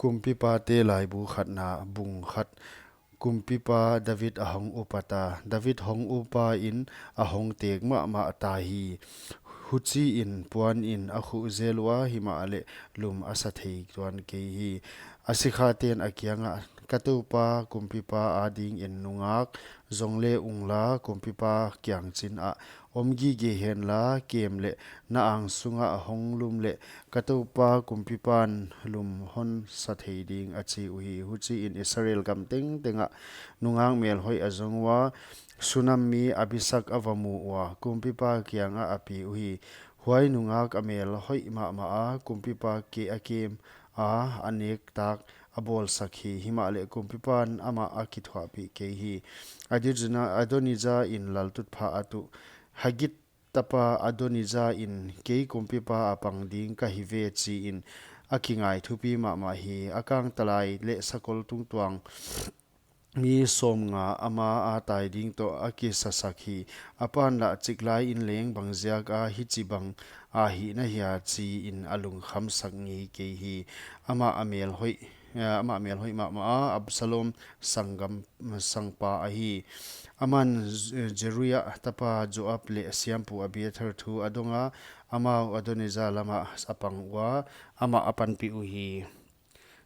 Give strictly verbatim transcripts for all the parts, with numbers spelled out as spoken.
Kumpipate Laibu khatna, bung khat. Kumpipa David a hong upata, David hong upa in a hong tek mahmah ta hi. Huchiin puan in a khuh zel ua, himahleh lum a sa thei tuan kei hi. A sikhaten a kiangah, ka toupa kumpipa adingin nungak zong le ungla kumpipa kiang chin ah om gige henla, kem leh na ang sungah hong lum leh ka toupa kumpipan lum hon sa thei ding, a chi uhi. Huchiin Israel gam tengtengah nungak melhoih a zong ua, Sunam mi Abisak a va mu ua, kumpipa kiangah a pi uhi. Huai nungak a melhoih mahmah a, kumpipa ke a kem a, a nek tak a bawlsak hi. Himahleh kumpipan amah a kithuahpih kei hi. Adijuna-, Adonija in laltutphah a tuh, Hagit tapa Adonija in, kei kumpipa a pang ding ka hi ve, chiin a kingai thupi mahmah hi. A kangtalai leh sakol tungtuang mi sawmnga ama a tai ding toh a kisasak hi. A pan lah chiklai in leng bangziak a hichibang a hih na hia, chiin a lungkhamsak ngei kei hi. Amah a melhoih, eh, amah a melhoih mahmah a, Absalom sanggam, sangpa ahi. Aman Z-, Zeruia tapa Joab leh siampu Abiathar thu a dong a, amau Adonija lamah a pang ua, amah a panpih uhi.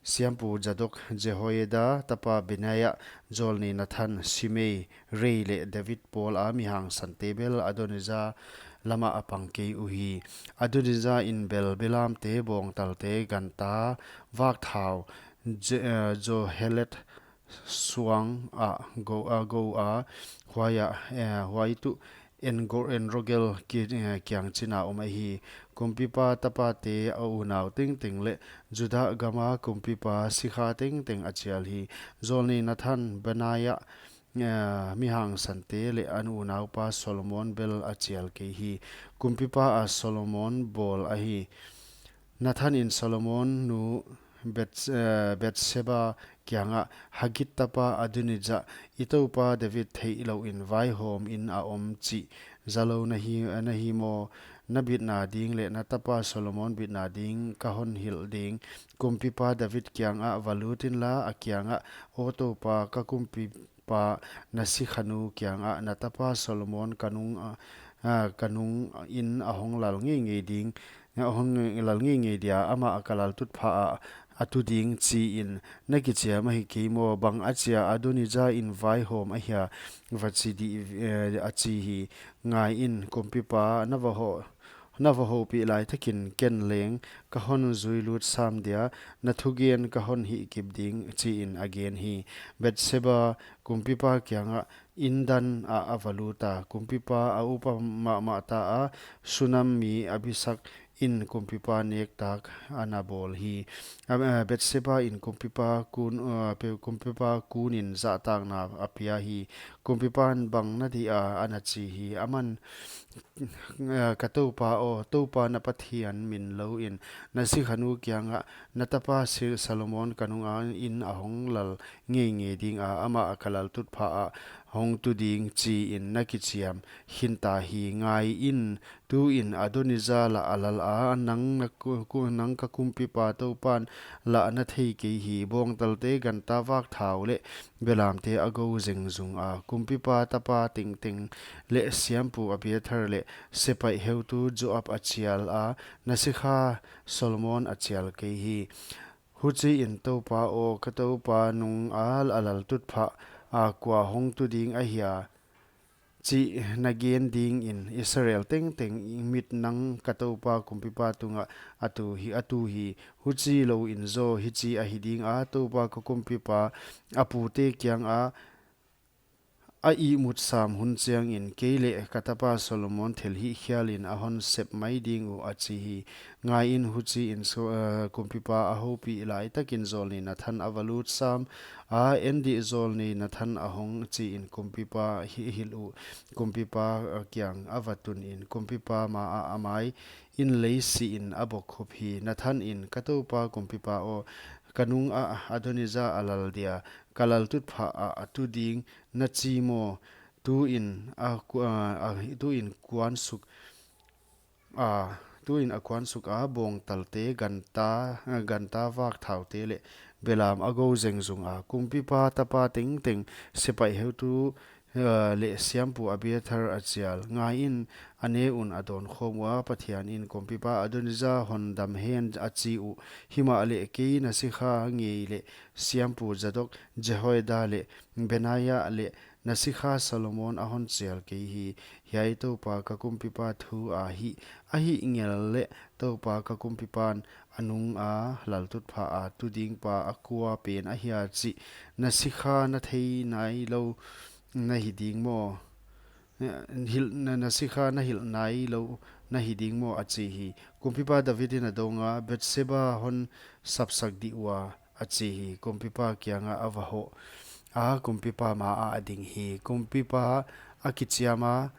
Siampu Zadok, Jehoiada tapa Benaia, zawlnei Nathan, Simei, rei leh David pawl a mi hangsante bel Adonija lamah a pang kei uhi. Adonija in bel belamte, bawngtalte, ganta, vakthau, Je-, eh, Zohelet suang ah go, ah, go a, huai ah, eh, huai tuh En-, En-Rogel ki-, eh, kiang chin a om ahi. Kumpipa tapate a unau tengteng leh Juda gama kumpipa sikha tengteng a chial hi. Zawlnei Nathan, Benaia, eh, mi hangsante leh a unaupa Solomon bel a chial kei hi. Kumpipa a Solomon bawl ahi. Nathan in Solomon nu Beth-, eh, Bethsheba kiangah, Hagit tapa Adonija, i toupa David theihlouhin vaihawmin a om chih zalou na hi, na hi maw? Na bitna ding leh na tapa Solomon bitna ding ka hon hilh ding. Kumpipa David kiangah va lut inla, a kiangah, Aw toupa, ka kumpipa, na sikhanu kiangah na tapa Solomon ka nung, ah, ah, ka nungin a hong lal ngeingei ding, a hong lal ngeingei dia, amah ka laltutphah ah a tu ding, chiin na kichiam ahi kei maw? Bang achia Adonija in vaihawm ahia, va chi di, eh, a chi hi. Ngaiin, kumpipa, na va ho-, na va houpih laitakin ken leng ka hon zuilut sam dia, na thugen ka hon hihkip ding, chiin a gen hi. Bethsheba kumpipa kiangah inn dan ah a va luta, kumpipa a upa mahmah ta a, Sunam mi Abisak in kumpipa nektak ana bawl hi. A, a, Bethsheba in kumpipa kun, a, pe-, kumpipa kunin zahtakna a pia hi. Kumpipan bang na dia, ana chi hi. Aman, a, ka toupa aw, Toupa na Pathian min louin, na sikhanu kiangah, na tapa si Solomon ka nungin a hong lal ngeingei dinga, amah ka laltutphah ah hong tu ding, chiin na kichiam khinta hi. Ngaiin, tuin Adonija lah a lal a, nang na ku-, ku-, nang ka kumpipa Toupan lah na thei kei hi. Bawngtalte, ganta, vakthau leh belamte a go zengzung a, kumpipa tapa tengteng leh siampu Abiathar leh sepaih heutu Joab a chial a, na sikha Solomon a chial kei hi. Huchiin Toupa aw, ka toupa nunga a laltutphah a kua hong tu ding ahia, chih na gen dingin Israel tengteng mit nang ka toupa kumpipa tungah a tu hi, a tu hi. Huchilouin zaw hichi ahi dinga, Toupa ka kumpipa a pute kianga a ihmut sam hun chiangin kei leh ka tapa Solomon thilhih khialin a hon sep mai ding uh, a chi hi. Ngaiin, huchiin so-, eh, kumpipa a houpih laitakin zawlnei Nathan a va lut sam a, en dih zawlnei Nathan, a hong, chiin kumpipa hi hilh uh. Kumpipa, eh, kiang a va tunin kumpipa maah a maiin lei siin a bokkhup hi. Nathan in, ka toupa kumpipa aw, ka nungah Adonija a lal dia, ka laltutphah ah a tu ding na chi maw? Tuin a ku-, a, a, tuin kuan suk a, tuin a kuan suk a, bawngtalte, ganta, ganta vak thaute leh belam a gou zengzung a, kumpipa tapa tengteng, sepaih heutu, eh, leh siampu Abiathar a chial. Ngaiin, a ne un a dawn khawm ua, Pathian in, Kumpipa Adonija hon dam hen, a chi uh. Himahleh kei na sikha ngei leh siampu Zadok, Jehoiada leh Benaia leh na sikha Solomon a hon chial kei hi. Hiai Toupa ka kumpipa thu ahi. Ahihngel leh Toupa ka kumpipan a nung a laltutphah a tu ding pa a kua pen ahia chih na sikha na thei nailou na hi ding maw? Hilh, na, na sikha na hilh nailou na hi ding maw? A chi hi. Kumpipa David in a dong a, Bathsheba hon sapsak dih ua, a chi hi. Kumpipa kianga a va hoh a, kumpipa ma ah a ding hi. Kumpipa a kichiam a,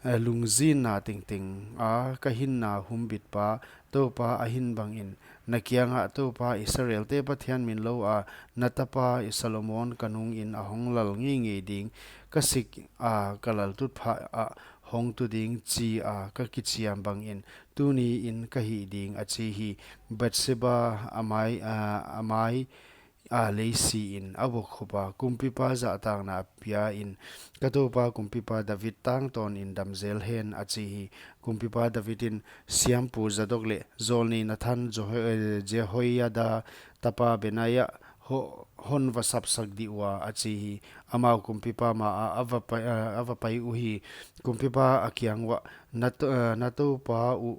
eh, lungzinna tengteng a ka hinna humbitpa, Toupa a hin bangin, na kiangah Toupa Israelte Pathian min lou a, na tapa Solomon ka nungin a hong lal ngeingei ding, ka sik a ka laltutphah ah hong tu ding chi a ka kichiam bangin, tuniin ka hih ding, a chi hi. Bathsheba a mai, a, a mai a lei siin a bokkhup a, kumpipa zahtakna pia in, ka toupa kumpipa David tangtawnin dam zel hen, a chi hi. Kumpipa David in, siampu Zadok leh zawlnei Nathan, Jeho-, eh, Jehoiada tapa Benaia ho-, hon va sapsak dih ua, a chi hi. Amau kumpipa ma ah a va pai, eh, a va pai uhi. Kumpipa a kiang uah, na to-, eh, na toupa uh,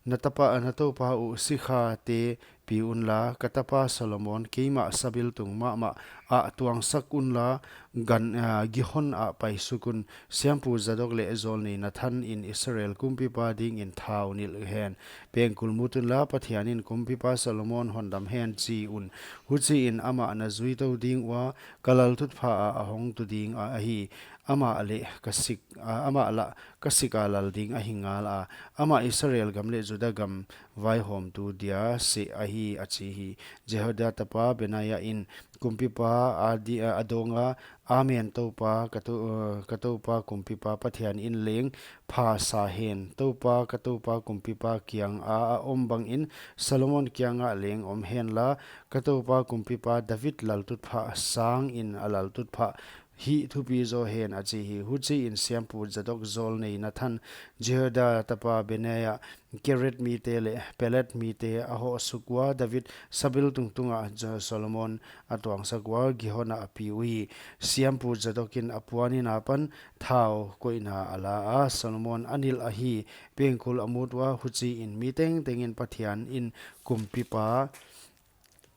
na tapa, na toupa uh sikhate pi unla, ka tapa Solomon keimah sabiltung mahmah ah tuangsak unla, gan, ah, Gihon ah paisuk un, siampu Zadok leh zawlnei Nathan in Israel kumpipa dingin thau nilh hen. Pengkul mut unla, Pathian in kumpipa Solomon hon dam hen chi un. Huchiin amah na zui tou ding ua, ka laltutphah ah a hong tu ding a, ahi. Amah leh ka sik, ah, amah lah ka sik a lal ding ahi ngal a, amah Israel gam leh Juda gam vaihawmtu dia seh ahi, a chi hi. Jehoiada tapa Benaia in kumpipa a di-, a dong a, Amen, Toupa, ka tou-, eh, ka toupa kumpipa Pathian in leng pha sa hen. Toupa, ka toupa kumpipa kiang a a om bangin Solomon kiangah leng om henla, ka toupa kumpipa David laltutphah sangin a laltutphah hih thupi zaw hen, a chi hi. Huchiin siampu Zadok, zawlnei Nathan, Jehoiada tapa Benaia, Kereth mite leh Peleth mite a hoh suk ua, David sabiltung tungah Jo-, Solomon a tuangsak ua, Gihon ah a pi uhi. Siampu Zadok in a puanin apan thau koihna a la a, Solomon a nilh ahi. Pengkul a mut ua, huchiin mi tengteng in Pathian in kumpipa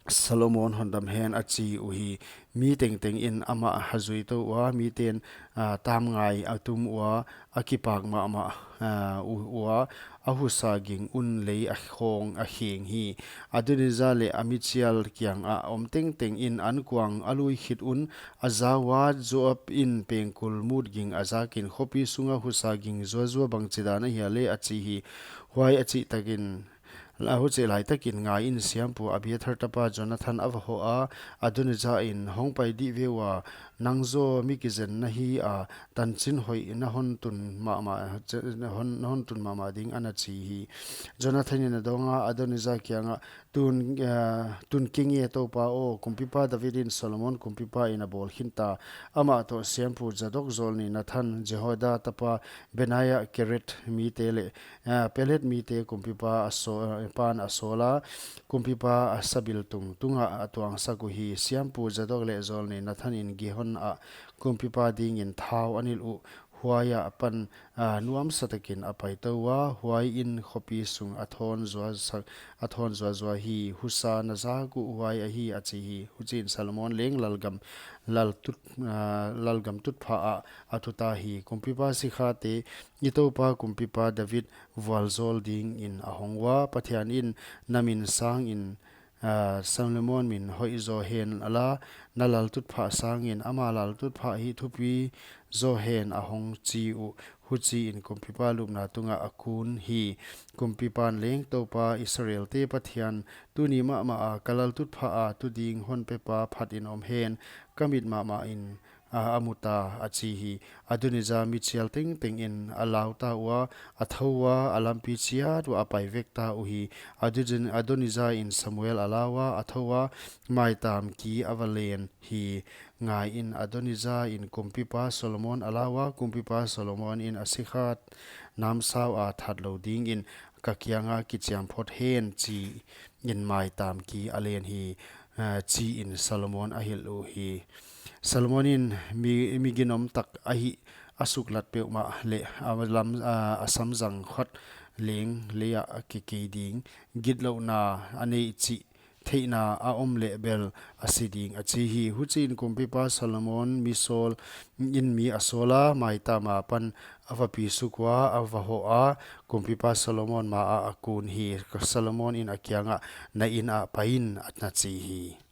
Solomon hon dam hen, a chi uhi. Mi tengteng in amah a zui tou ua, miten, ah, tamngai a tum ua, a kipak mahmah, ah, u-, ua, a husa ging un lei a khong a kheng hi. Adonija leh a michial kiangah om tengteng in ankuang a lui khit un, a za ua, Joab in pengkul mut ging a zakin, khopi sunga husa ging zuazua bangchidan ahia leh, a chi hi. Huai a chih takin, la huchih laitakin ngaiin siampu Abiathar tapa Jonathan a va hoh a, Adonija in, hong pai dih ve ua, nang zaw mi kizen na hi a, tanchin hoih na hon tun mahmah, hon, na hon tun mahmah ding, ana chi hi. Jonathan in a dong a, Adonija kiangah, tun, eh, tun kei nge toupa aw, kumpipa David in Solomon kumpipa in a bawl khin ta, amah toh siampu Zadok, zawlnei Nathan, Jehoiada tapa Benaia, Kereth mite leh, ah, Peleth mite kumpipa a saw-, ah, pan a sawl a, kumpipa a sabiltung tungah a tuangsak uhi. Siampu Zadok leh zawlnei Nathan in Gihon ah kumpipa dingin thau a nilh uh. Huai ah apan, ah, nuamsa takin a pai tou ua, huai in khopi sung a thawn zuasak, a thawn zuazua hi. Husa na zak uh huai ahi, a chi hi. Huchiin Solomon leng lalgam, laltut, ah, lalgam tutphah ah a tu ta hi. Kumpipa sikhate, i toupa kumpipa David vualzawl dingin a hong ua, Pathian in na min sangin, ah, Solomon min hoih zaw hen la, na laltutphah sangin ama laltutphah hih thupi zaw hen, a hong chi uh. Huchiin kumpipa lupna tungah a kun hi. Kumpipan leng, Toupa Israelte Pathian, tuni mahmah a ka laltutphah a tu ding hon pepa phatin om hen, ka mit mahmah in a, a mu ta, a chi hi. Adonija michial tengteng in a lau ta ua, a thou ua, a lampi chiat ua a pai vek ta uhi. Adon-, Adonija in Samuel a la ua, a thou ua, maitam ki a va len hi. Ngai in, Adonija in kumpipa Solomon a la ua, kumpipa Solomon in a sikha namsau a that lou ding in ka kianga kichiam phot hen, chi in maitam ki a len hi, eh, chi in Solomon a hilh uhi. Solomon in mi, mi ginom tak ahih a suklat peuhmah leh a lam, a, a samzang khot leng lei ah a kikei ding, gitlouhna a neih chih theihna a om leh bel a si ding, a chi hi. Huchiin kumpipa Solomon mi sawl in mi a sawl a, maitam apan a va pi suk ua, a va hoh a, kumpipa Solomon ma ah a kun hi. Solomon in a kiangah, na inn ah pai in, a na chi hi.